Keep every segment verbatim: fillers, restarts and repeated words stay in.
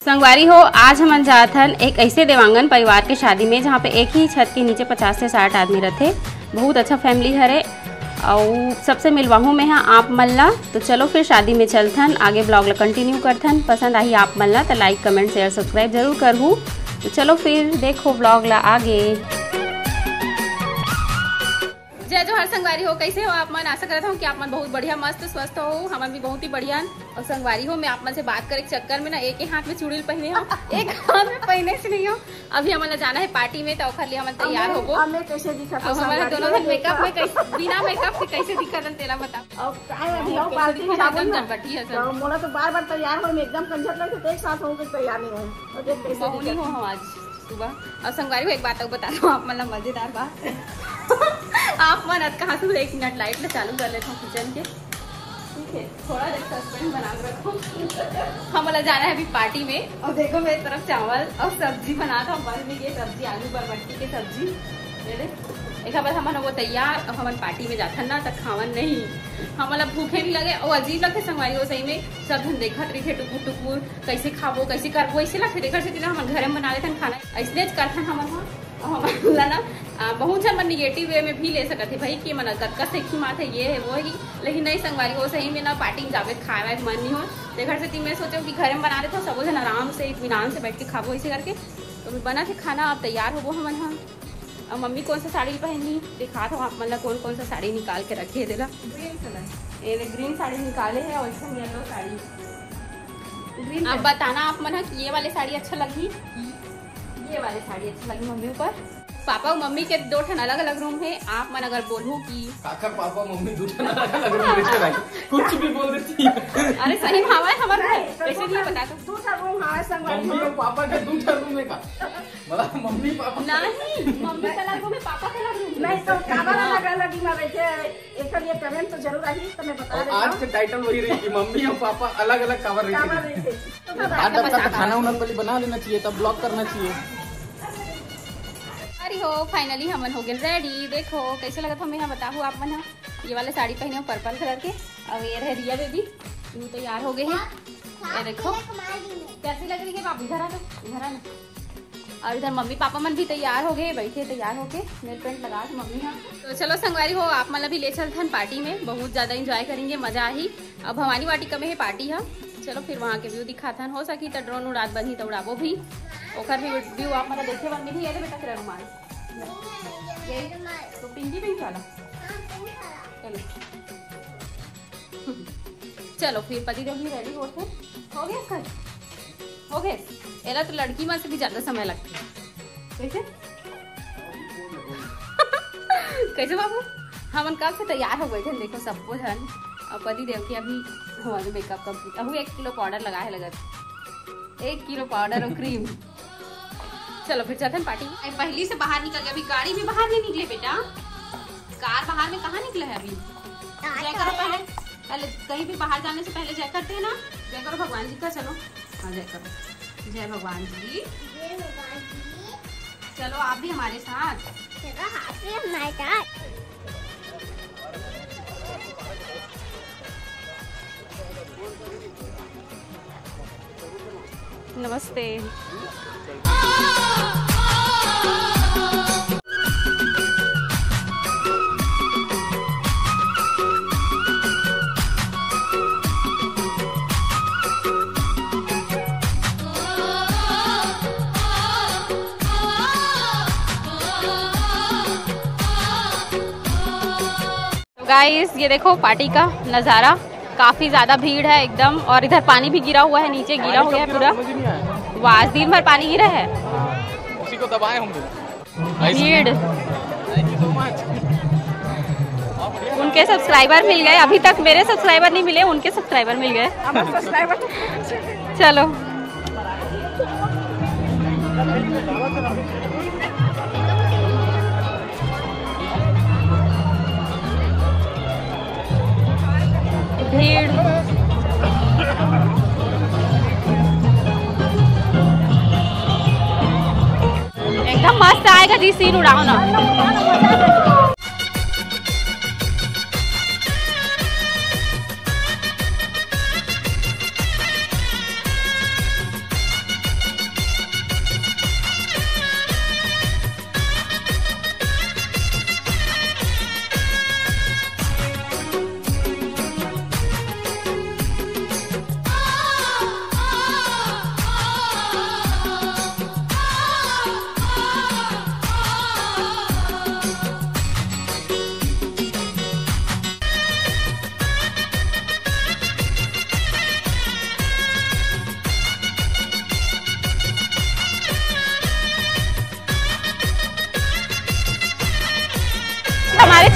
संगवारी हो, आज हमन जात हन एक ऐसे देवांगन परिवार के शादी में, जहाँ पे एक ही छत के नीचे पचास से साठ आदमी रहते। बहुत अच्छा फैमिली हरे। अउ सबसे मिलवाहूँ मैं हा आप मन ला। तो चलो फिर शादी में चलथन, आगे ब्लॉग ला कंटिन्यू करथन। पसंद आही आप मन ला तो लाइक, कमेंट, शेयर, सब्सक्राइब जरूर करहू। तो चलो फिर देखो ब्लॉग ला आगे। जय जोहार संगवारी हो, कैसे हो आप मन? आशा करत हूँ कि आप मन बहुत बढ़िया, मस्त, स्वस्थ हो। हमन भी बहुत ही बढ़िया हन। और संगवारी हो, मैं आप मन से बात करे के चक्कर में ना एक ही हाथ में चूड़ी पहने हो, एक हाथ में पहने से नहीं हो। अभी हमन ला जाना है पार्टी में, तो ओखर लिए हमन तैयार होबो। अब मैं कैसे दिखत हूँ अब हमारे संगवारी दोनों हो? जन मेकअप में कैसे, बिना मेकअप के कैसे दिखत हन, तेला बताओ। अब काय अभी हम आओ कैसे पार्टी में दिखत हन, जाबो ना। गणपति है सब। तो मोला तो बार बार तैयार हो, मैं एकदम समझत लगे तो एक साथ हो के तैयार नहीं हो। और देख कैसे बहू नहीं दिखत हो हूँ। हम आज सुबह। और संगवारी हो, एक बात और बता दो आप मन ला मजेदार बात। आप मन अत कहाँ से, एक मिनट लाइट ला चालू कर लेता हूँ किचन के। ठीक है, थोड़ा देर सस्पेंस बना के रखो। हमन ला जाना है अभी पार्टी में। और देखो मेरे तरफ चावल और सब्जी बना था, बन भी गए सब्जी, आलू बरबट्टी के सब्जी। ये देख, एक बार हमन वो तैयार, अब हमन पार्टी में जाथन ना, त खावन नहीं। हमन ला भूखे नहीं लगे, और अजीब लगथे संगवारी हो, सही में सब झन देखत रहिथे टुकुर टुकुर, कैसे खाबो, कैसे करबो, ऐसे लगथे। तेखर सेती ना हमन घरे में बना लेथन खाना, ऐसने करथन हमन ह। और हमन ला ना, आ, बहुत झन मन निगेटिव वे में भी ले सकत हे भाई कि मन कतका से खिमात है, ये है, वो है, लेकिन नहीं संगवारी हो, सही में ना पार्टी में जाबे त खाए वाए के मन नहीं हो। तेखर सेती मैं सोचो कि घरे में बना लेथन, सबो झन आराम से इत्मीनान से बैठ के खाबो, ऐसे करके। तो मैं बनत हे खाना, अब तैयार होबो हमन ह। अब मम्मी कौन सा साड़ी पहनी, दिखात हूँ आप मन ला कौन कौन सा साड़ी निकाल के रखे हे। देला ग्रीन कलर, ये ग्रीन साड़ी निकाले है और इसमें येलो साड़ी। ग्रीन अब कलर। बताना आप मन ह कि ये वाले साड़ी अच्छा लगी, ये वाले साड़ी अच्छा लगी मम्मी ऊपर। पापा और मम्मी के दो ठन अलग अलग रूम है। आप मन अगर बोलू कि काकर पापा मम्मी दू ठन अलग अलग रूम में रहिथे भाई, कुछ भी बोल देती है। अरे सही में हवा है हमारे घर, नहीं, तो कैसे दू नहीं ठन, बता दो। दू ठन रूम हवा है संगवारी मम्मी हो। और पापा के दू ठन रूम है का? मतलब मम्मी पापा नहीं, मम्मी का अलग रूम है, पापा का अलग रूम है। नहीं तो काबर अलग अलग ही ना रहिथे, एकर ये कमेंट तो जरूर आई, तो मैं बता और देता आज हूँ। के टाइटल वही रही कि मम्मी और पापा अलग अलग काबर रहिथे। काबर रहिथे। तो मैं आज बात आपका बताता खाना हूँ। उना पहले बना लेना चाहिए, तब ब्लॉग करना चाहिए। अरे हो, फाइनली हमन हो गए रेडी। देखो कैसे लगत हो, मैं बताहूँ आप मन ह। ये वाले साड़ी पहने हो पर्पल कलर के, और ये रहे रिया बेबी, वो तैयार हो गए हैं। ये देखो कैसी लग रही है बाबू, इधर आ तो, इधर आ ना। और इधर मम्मी पापा मन भी तैयार हो गए, बैठे तैयार होके, नेल पेंट लगा के मम्मी यहाँ। तो चलो संगवारी हो, आप मन ला भी ले चलथन पार्टी में, बहुत ज्यादा एंजॉय करेंगे, मजा आही। अब भवानी वाटिका में है पार्टी ह, चलो फिर वहाँ के व्यू दिखाथन, हो सकी तो ड्रोन उड़ात बनही तो उड़ाबो भी, ओकर भी व्यू आप मन ला देखे बर मिलही। ये दे बेटा तेरा रुमाल, ये तो पिंकी पिंक वाला। चलो चलो फिर पति देव भी रेडी होथे। हो गए सर, हो गए। एला तो लड़की मन से भी ज्यादा समय लगथे। कैसे कैसे बाबू, हमन कब से तैयार हो गए थे। देखो सबको झन, और पति देव के अभी हमारे मेकअप कंप्लीट। अहू एक किलो पाउडर लगाए लगत, एक किलो पाउडर और क्रीम। चलो फिर चलथन पार्टी। अरे पहली से बाहर निकल गए, अभी गाड़ी भी बाहर नहीं निकले बेटा, कार बाहर में कहाँ निकले है अभी? जय करो पहले, पहले कहीं भी बाहर जाने से पहले जय करते हैं ना, जय करो भगवान जी का। चलो हाँ जय करो, जय भगवान जी। जय भगवान जी। चलो आप भी हमारे साथ। चलो आप भी हमारे साथ। नमस्ते। तो गाइस, ये देखो पार्टी का नज़ारा, काफ़ी ज़्यादा भीड़ है एकदम। और इधर पानी भी गिरा हुआ है, नीचे गिरा हुआ है पूरा। वो आज दिन भर पानी गिरा है। उसी को दबाए होंगे। भीड़। उनके सब्सक्राइबर मिल गए, अभी तक मेरे सब्सक्राइबर नहीं मिले, उनके सब्सक्राइबर मिल गए। चलो। भीड़। एकदम मस्त आएगा जी, सीन उड़ाओ ना।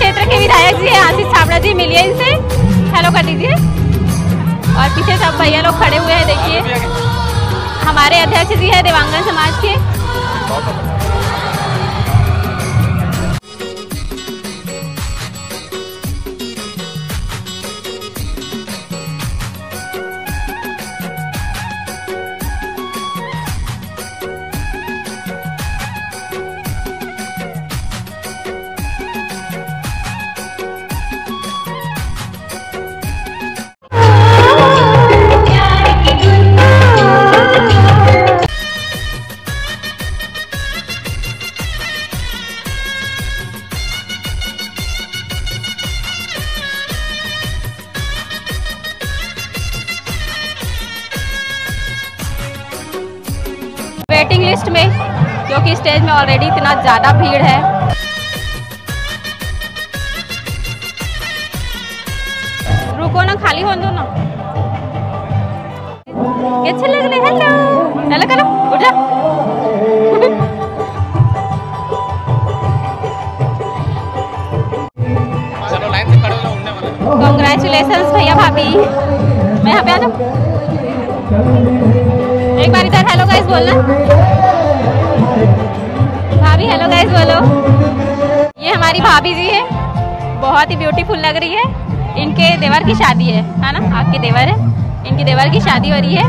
क्षेत्र के विधायक जी हैं आशीष छाबड़ा जी, मिलिए इनसे, हेलो कर दीजिए। और पीछे सब भैया लोग खड़े हुए हैं, देखिए हमारे अध्यक्ष जी हैं देवांगन समाज के। वेटिंग लिस्ट में, क्योंकि स्टेज में ऑलरेडी इतना ज़्यादा भीड़ है। रुको ना, खाली होने दो ना। कैसे लग रहे? हेलो, हेलो, हेलो, उठ जा। चलो, लाइन से खड़े हो जाओ, उठने वाले हैं। कॉन्ग्रेचुलेशन भैया भाभी, मैं यहाँ पे आ जाऊँ। एक बार इधर हेलो गाइस बोलना। भाभी हेलो गाइस बोलो। ये हमारी भाभी जी है, बहुत ही ब्यूटीफुल लग रही है। इनके देवर की शादी है, है ना? आपके देवर है, इनके देवर की शादी हो रही है।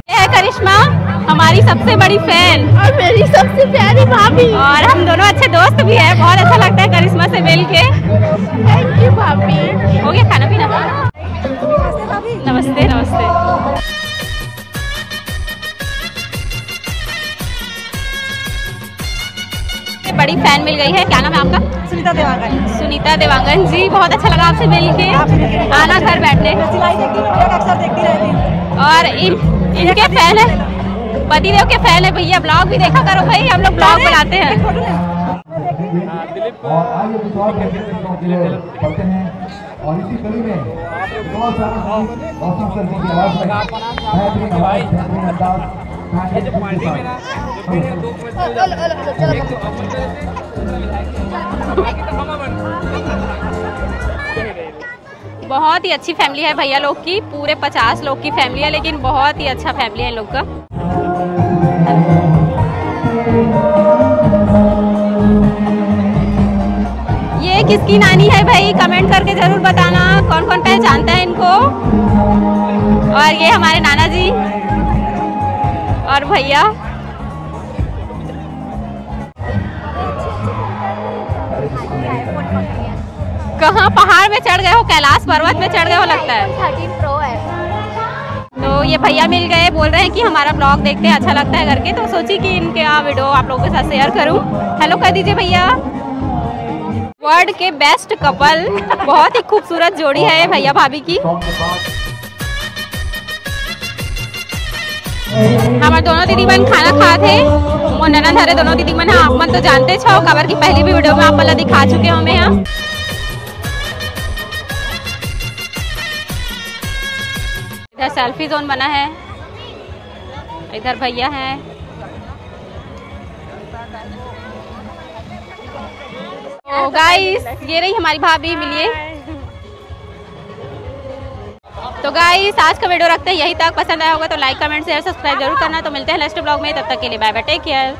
ये है करिश्मा, हमारी सबसे बड़ी फैन और मेरी सबसे प्यारी भाभी। और हम दोनों अच्छे दोस्त भी हैं। बहुत अच्छा लगता है करिश्मा से मिल के। थैंक यू भाभी। हो गया खाना पीना? नमस्ते, नमस्ते। बड़ी फैन मिल गई है। क्या नाम है आपका? सुनीता देवांगन। सुनीता देवांगन जी, बहुत अच्छा लगा आपसे मिल के। आपसे मिल के आना घर बैठने। सिलाई देखती हूँ, अक्सर देखती रहती हूँ। और इन, इनके फैन है, पतिदेव के फैन है भैया। ब्लॉग भी देखा करो भाई, हम लोग ब्लॉग बनाते हैं। और आइए, विश्वास करते हैं। और इसी कड़ी में बहुत सारा गीत रोशन सर जी की आवाज में बेहतरीन आवाज, बेहतरीन अंदाज, बेहतरीन सुर के साथ। बहुत ही अच्छी फैमिली है भैया लोग की, पूरे पचास लोग की फैमिली है, लेकिन बहुत ही अच्छा फैमिली है इन लोग का। ये किसकी नानी है भाई, कमेंट करके जरूर बताना कौन कौन पहचानता है इनको। और ये हमारे नाना जी और भैया। कहाँ पहाड़ में चढ़ गए हो, कैलाश पर्वत में चढ़ गए हो लगता है। थर्टीन प्रो है। तो ये भैया मिल गए, बोल रहे हैं कि हमारा ब्लॉग देखते हैं, अच्छा लगता है करके। तो सोची कि इनके यहाँ वीडियो आप लोगों के साथ शेयर करूं। हेलो कर दीजिए भैया। वर्ल्ड के बेस्ट कपल, बहुत ही खूबसूरत जोड़ी है भैया भाभी की। हमर दोनों दीदी मन खाना खात हे। मोर ननद हरे दोनों दीदी मन ह, आप मन तो जानते छो, काबर की पहली भी वीडियो में आप मन ला दिखा चुके हो मैं ह। इधर सेल्फी जोन बना है, इधर भैया हैं। तो गाइस, ये रही हमारी भाभी, मिलिए। तो गाइस, आज का वीडियो रखते हैं यहीं तक। पसंद आया होगा तो लाइक, कमेंट, शेयर, सब्सक्राइब जरूर करना। तो मिलते हैं नेक्स्ट ब्लॉग में, तब तक के लिए बाय बाय, टेक केयर।